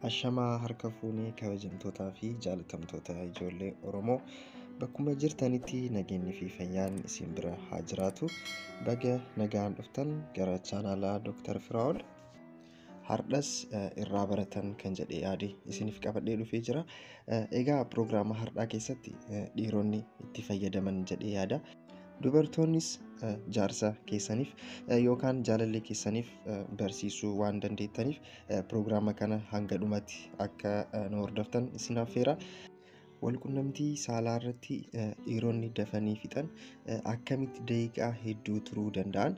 Ashamaa harka fuunee kabajamtootaa fi jaalatamtoota ijoollee Oromoo bakkuma jirtanitti nageenyi fi fayyaan isin bira haa jiraatu. Baga nagaan dhuftan gara chaanaalaa Dr. Firaa'ol. Hardhas irraa baratan kan jedhee yaade isiniif qabadhee dhufee jira. Egaa piroogiraama hardhaa keessatti dhiironni itti fayyadaman jedhee yaada. Dubartoonnis jaarsa keessaniif yookaan jaalallee keessaniif barsiisuu waan dandeettaniif piroogiraama kana hanga dhumatti akka nu hordoftan isin affeera. Walqunnamtii saalaa irratti dhiironni dafanii fixan akkamitti daqiiqaa hedduu turuu danda'an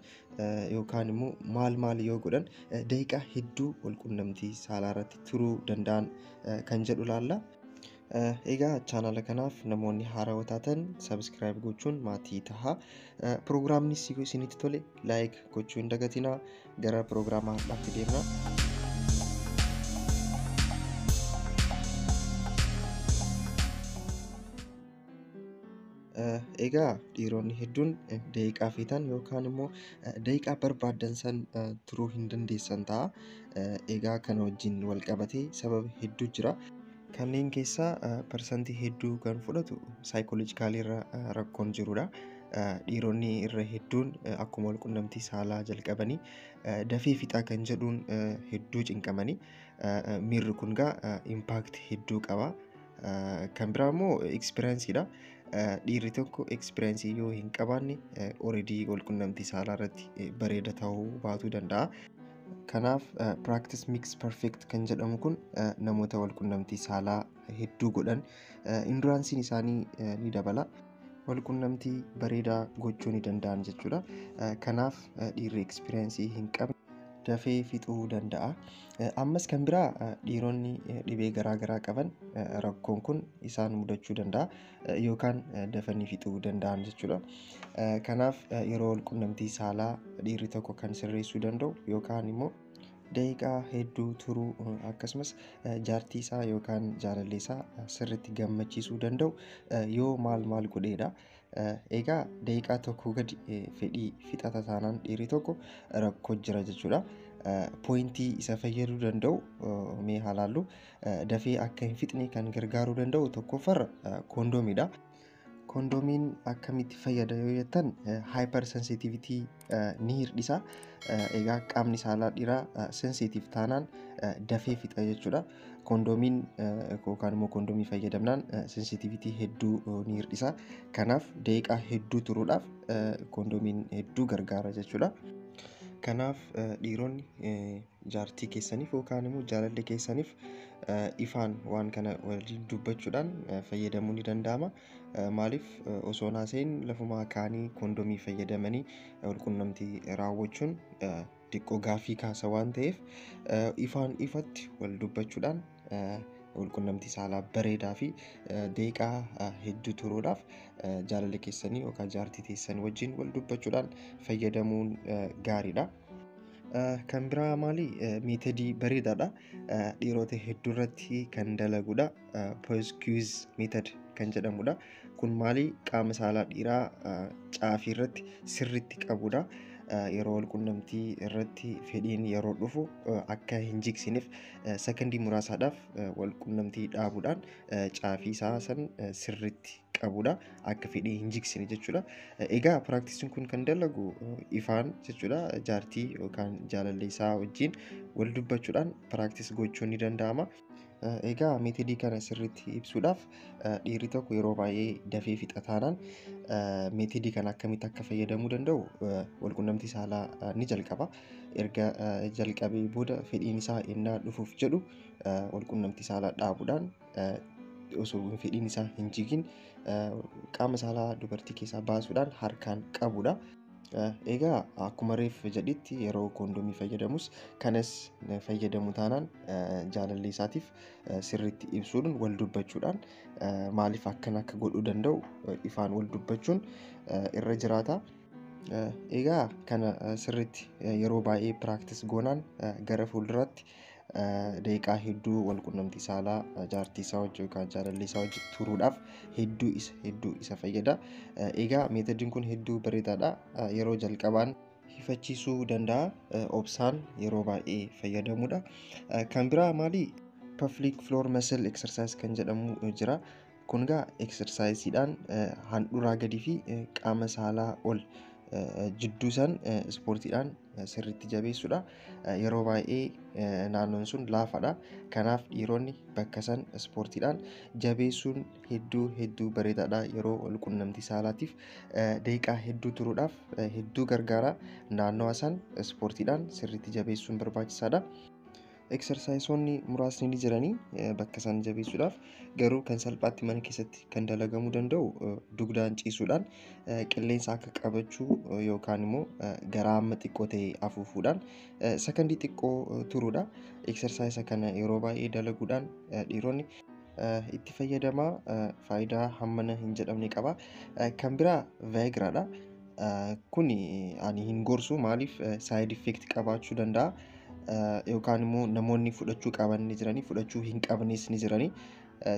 yookaan immoo maal maal yoo godhan daqiiqaa hedduu walqunnamtii saalaa irratti turuu danda'an kan jedhu laalla. Egaa chaanala kanaaf namoonni haarawaa taatan subscribe gochuun maatii tahaa. Piroogiraamni yoo isinitti tole like gochuu hin dagatinaa. Gara piroogiraama har'aatti deemna. Egaa dhiironni hedduun daqiiqaa feetan yookaan immoo daqiiqaa barbaadan san turuu hin dandeessan ta'a. Egaa kana wajjin wal qabatee sababa hedduu jira. Kanneen keessaa parsantii hedduu kan fudhatu saayikooloojikaalii irra rakkoon jirudha. Dhiironni irra hedduun akkuma walqunnamtii saalaa jalqabanii dafee fixaa kan jedhuun hedduu cinqamanii miirri kun gaa impaakti hedduu qaba. Kan biraa immoo ekspiriyaansiidha. Dhiirri tokko ekspiriyaansii yoo hin qabaanne ooredii walqunnamtii saalaa irratti bareeda ta'uu baatuu danda'a. Kanaaf practice makes perfect kan jedhamu kun namoota walqunnamtii saalaa hedduu godhan enduraansiin isaanii ni dabala. Walqunnamtii bareedaa gochuu ni danda'an jechuudha. Kanaaf dhiirri ekspiriyaansii hin qabne dafee fixuu danda'a. Ammas kan biraa dhiironni dhibee garaa garaa qaban rakkoon kun isaan mudachuu danda'a yookaan dafanii fixuu danda'an jechuudha. Kanaaf yeroo walqunnamtii saalaa dhiirri tokko kan sirreessuu danda'u yookaan immoo daqiiqaa hedduu turuu akkasumas jaartii isaa yookaan jaalallee isaa sirriitti gammachiisuu danda'u yoo maal maal godheedha. Egaa daqiiqaa tokko gadi fedhii fixata taanaan dhiirri tokko rakkoo jira jechuudha. Pooyintii isa fayyaduu danda'u mee haa laallu. Dafee akka hin fixne kan gargaaruu danda'u tokkoffarra koondoomiidha. Koondoomiin akkamitti fayyada yoo jettan haayiper sensitivitii ni hir'isa. Egaa qaamni saalaa dhiiraa sensitiif taanaan dafee fixa jechuudha. Koondoomiin yookaan immoo koondoomii fayyadamnaan sensitivitii hedduu ni hir'isa. Kanaaf daqiiqaa hedduu turuudhaaf koondoomiin hedduu gargaara jechuudha. Kanaaf dhiironni jaartii keessaniif yookaan immoo jaalallee keessaniif ifaan waan kana waliin dubbachuudhaan fayyadamuu ni danda'ama. Maaliif osoo haasa'in lafumaa kaanii koondoomii fayyadamanii walqunnamtii raawwachuun xiqqoo gaaffii kaasa waan ta'eef ifaan ifatti wal dubbachuudhaan walqunnamtii saalaa bareedaa fi daqiiqaa hedduu turuudhaaf jaalala keessanii yookaan jaartii teessan wajjin wal dubbachuudhaan fayyadamuun gaariidha. Kan biraa maali? Meetodii bareedaadha. Dhiirota hedduu irratti kan dalagudha. Post-quiz method kan jedhamudha. Kun maali? Qaama saalaa dhiiraa caafii irratti sirriitti qabudha. Yeroo walqunnamtii irratti fedhiin yeroo dhufu akka hin jigsineef sekondii muraasaadhaaf walqunnamtii dhaabuudhaan caafii isaa san sirriitti qabudha. Akka fedhii hin jigsine jechuudha. Egaa piraaktiisiin kun kan dalagu ifaan jechuudha. Jaartii yookaan jaalallee isaa wajjin wal dubbachuudhaan piraaktiis gochuun ni danda'ama. Egaa meetodii kana sirriitti ibsuudhaaf dhiirri tokko yeroo baay'ee dafee fixa taanaan meetodii kana akkamitti akka fayyadamuu danda'u walqunnamtii saalaa ni jalqaba. Erga jalqabee booda fedhiin isaa innaa dhufuuf jedhu walqunnamtii saalaa dhaabuudhaan osoo fedhiin isaa hin jigin qaama saalaa dubartii keessaa baasuudhaan harkaan qabudha. Egaa akkuma reef jedhitti yeroo koondoomii fayyadamus kanas fayyadamu taanaan jaalallee isaatiif sirriitti ibsuudhaan wal dubbachuudhaan maaliif akkana akka godhuu danda'u ifaan wal dubbachuun irra jiraata. Egaa kana sirriitti yeroo baay'ee piraaktis goonaan gara fuulduraatti daqiiqaa hedduu walqunnamtii saalaa jaartii isaa wajjin yookaan jaalallee isaa wajjin turuudhaaf hedduu isa fayyada. Egaa meetodiin kun hedduu bareedaadha. Yeroo jalqabaan hifachiisuu danda'a. Obsaan yeroo baay'ee fayyadamudha. Kan biraa maali? Pelvic floor muscle exercise kan jedhamu jira. Kun egaa exercise-iidhaan handhuraa gadii fi qaama saalaa ol jidduu san ispoortiidhaan sirriitti jabeessuudha. Yeroo baay'ee naannoon sun laafaadha. Kanaaf dhiironni bakka san ispoortiidhaan jabeessuun hedduu hedduu bareedaadha. Yeroo wal quunnamtii saalaatiif daqiiqaa hedduu turuudhaaf hedduu gargaara. Naannawa san ispoortiidhaan sirriitti jabeessuun barbaachisaadha. Eksarsaayisonni muraasni ni jiranii bakka san jabeessuudhaaf, garuu kan salphaatti mana keessatti kan dalagamuu danda'u dugdaan ciisuudhaan qilleensa akka qabachuu yookaan immoo garaa amma xiqqoo ta'e afuufuudhaan sakandii xiqqoo turuudha. Eksarsaayisa kana yeroo baay'ee dalaguudhaan dhiironni itti fayyadamaa, faayidaa hammana hin jedhamne qaba. Kan biraa Viagraadha. Kuni ani hin gorsu, maaliif side effect qabaachuu danda'a. Yookaan immoo namoonni fudhachuu qaban ni jiranii, fudhachuu hin qabnes ni jiranii,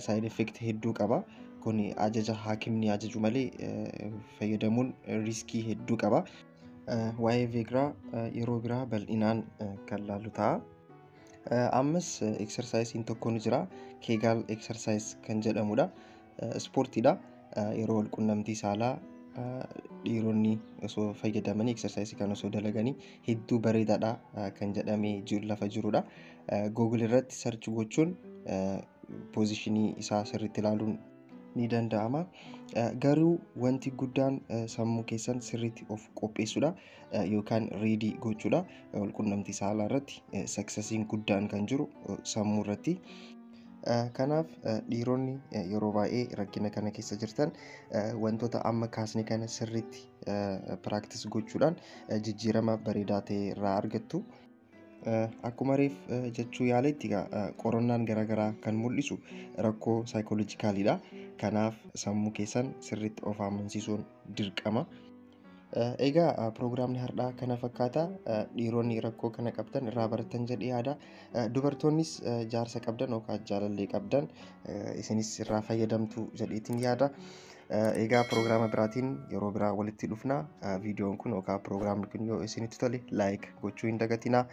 side effect hedduu qaba. Kun ajaja haakimni ajaju malee fayyadamuun risk hedduu qaba. Waa'ee Viagra yeroo biraa bal'inaan kan laallu ta'a. Ammas exercise-iin tokko ni jira. Kegel exercise kan jedhamudha. Ispoortiidha. Yeroo wal quunnamtii saalaa dhiironni osoo fayyadamanii exercise kan osoo dalaganii hedduu bareedaadha kan jedhamee lafa jirudha. Google irratti search gochuun position isaa sirriitti ilaaluun ni danda'ama. Garuu wanti guddaan sammuu keessan sirriitti of qopheessuudha yookaan ready gochuudha. Wal quunnamtii saalaa irratti success-iin guddaan kan jiru sammuu irratti. Kanaaf dhiironni yeroo baay'ee rakkina kana keessa jirtan wantoota amma kaasne kana sirriitti practice gochuudhaan jijjiirama bareedaa ta'e irraa argattu. Akkuma reef jechuu yaaletti, qorannaan garaagaraa kan mul'isu rakkoo psychological-iidha. Kanaaf sammuu keessan sirriitti of amansiisuun dirqama. Egaa piroogiraamni har'aa kana fakkaata. Dhiironni rakkoo kana qabdan irraa baratan jedhee yaada. Dubartoonnis jaarsa qabdan yookaan jaalallee qabdan isinis irraa fayyadamtu jedheetiin yaada. Egaa piroogiraama biraatiin yeroo biraa walitti dhufna. Viidiyoon kun yookaan piroogiraamni kun yoo isinitti tole like gochuu hin dagatinaa.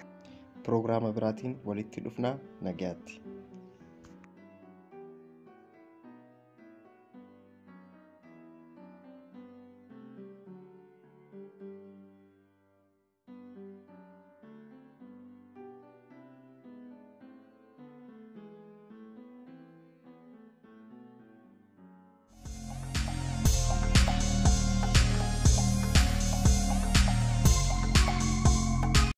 Piroogiraama biraatiin walitti dhufna. Nagayaatti.